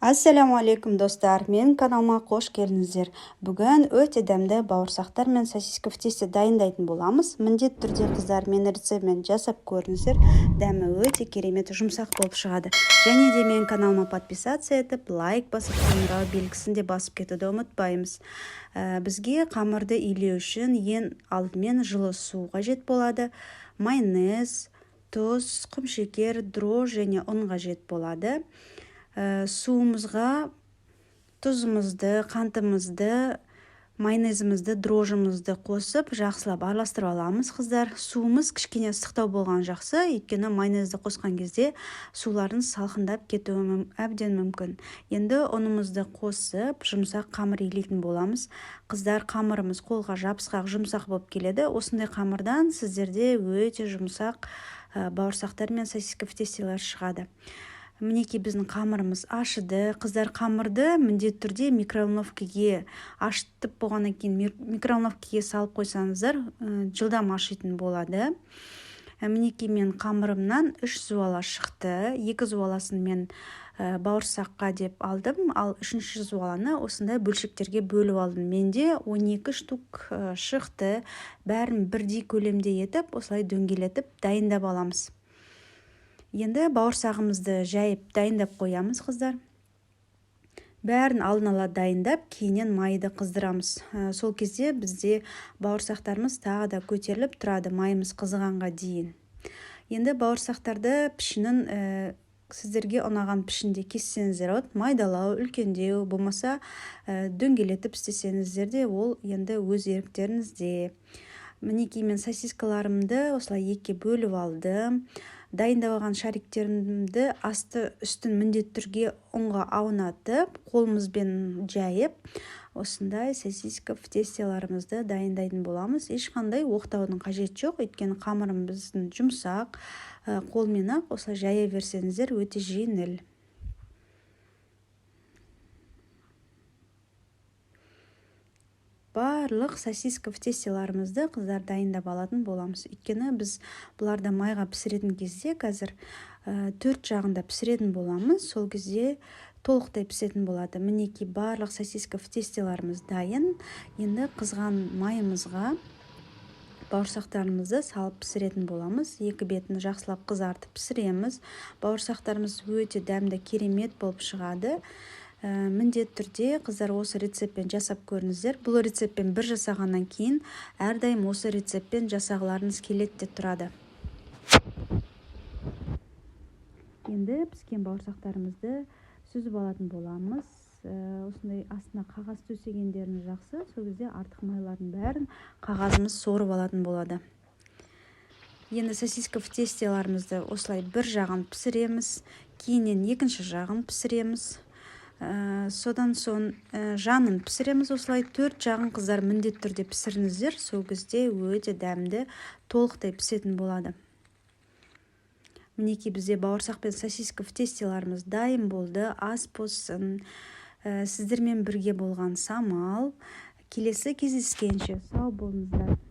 Ассаляму достар, менің каналыма қош келдіңіздер. Бүгін өте дәмді бауырсақтар мен сосиска в тесте дайындайтын боламыз. Міндетті түрде, қыздар, менің рецептіммен жасап көріңіздер. Дәмі өте керемет, жұмсақ болып шығады. Және де менің каналыма подписаться етіп, лайк басып, қоңырау белгісін де басып кетуді ұмытпаймыз. Бізге қамырды илеу үшін ең алдымен жылы су қажет болады, майонез, тұз, құмшекер, дрожжи және ұн қажет болады. Суымызға тұзымызды, қантымызды, майонезімізді, дрожжымызды қосып, жақсылап араластырып аламыз, қыздар. Суымыз кішкене ыстықтау болған жақсы, өйткені майонезді қосқан кезде сулардың салқындап кетуі әбден мүмкін. Енді ұнымызды қосып, жұмсақ қамыр илейтін боламыз. Қыздар, қамырымыз қолға жабысқақ, жұмсақ болып келеді. Осындай қамырдан сіздерде өте жұмсақ бауырсақтар мен сосиска в тестелер шығады. Мінекей, біздің қамырымыз ашыды. Қыздар, қамырды міндетті түрде микроволновкаге ашытып болғаннан кейін микроволновкаге салып қойсаңыздар, жылдам ашитын болады. Мінекей, мен қамырымнан 3 зуала шықты. 2 зуаласын мен бауырсаққа деп алдым, ал үшінші зуаланы осындай бөлшектерге бөліп алдым. Менде 12 штук шықты. Бәрін бірдей көлемде етіп, осылай дөңгелетіп дайындап аламыз. Енді бауырсағымызды жайып дайындап қоямыз, қыздар. Бәрін алдын ала дайындап, кейіннен майды қыздырамыз. Сол кезде бізде бауырсақтарымыз тағы да көтеріліп тұрады майымыз қызғанға дейін. Енді бауырсақтарды пішінін сіздерге ұнаған пішінде кессеңіздер болады: майдалау, үлкендеу, болмаса дөңгелетіп істесеңіздер де, ол енді өз еріктеріңізде. Мінекей, мен сосискаларымды осылай екіге бөліп алдым. Дайындап алған шариктерімді асты үстін міндетті түрде ұнға аунатып, қолымызбен жайып, осындай сосиска в тестеларымызды дайындайтын боламыз. Ешқандай оқтаудың қажеті жоқ, өйткені қамырымыздың жұмсақ, қолмен ақ осылай жая берсеңіздер, өте жеңіл. Барлық сосиска в тестеларымызды, қыздар, дайындап алатын боламыз, өйткені біз бұларды майға пісіретін кезде қазір төрт жағында пісіретін боламыз, сол кезде толықтай пісетін болады. Мінекей, барлық сосиска в тестеларымыз дайын. Енді қызған майымызға бауырсақтарымызды салып пісіретін боламыз. Екі бетін жақсылап қызартып пісіреміз. Бауырсақтарымыз өте дәмді, керемет болып шығады. Міндетті түрде, қыздар, осы рецептпен жасап көріңіздер. Бұл рецептпен бір жасағаннан кейін әрдайым осы рецептпен жасағыларыңыз келеді де тұрады. Енді піскен бауырсақтарымызды сүзіп алатын боламыз. Осындай астына қағаз төсегендеріңіз жақсы, сол кезде артық майлардың бәрін қағазымыз сорып алатын болады. Енді сосиска в тестеларымызды осылай бір жағын пісіреміз, кейіннен екінші жағын пісіреміз. Содан соң жанын пісіреміз. Осылай төрт жағын, қыздар, міндетті түрде пісіріңіздер, сол кезде өте дәмді, толықтай пісетін болады. Мінекей, бізде бауырсақ пен сосиска в тестеларымыз дайын болды. Ас болсын! Сіздермен бірге болған Самал. Келесі кездескенше сау болыңыздар.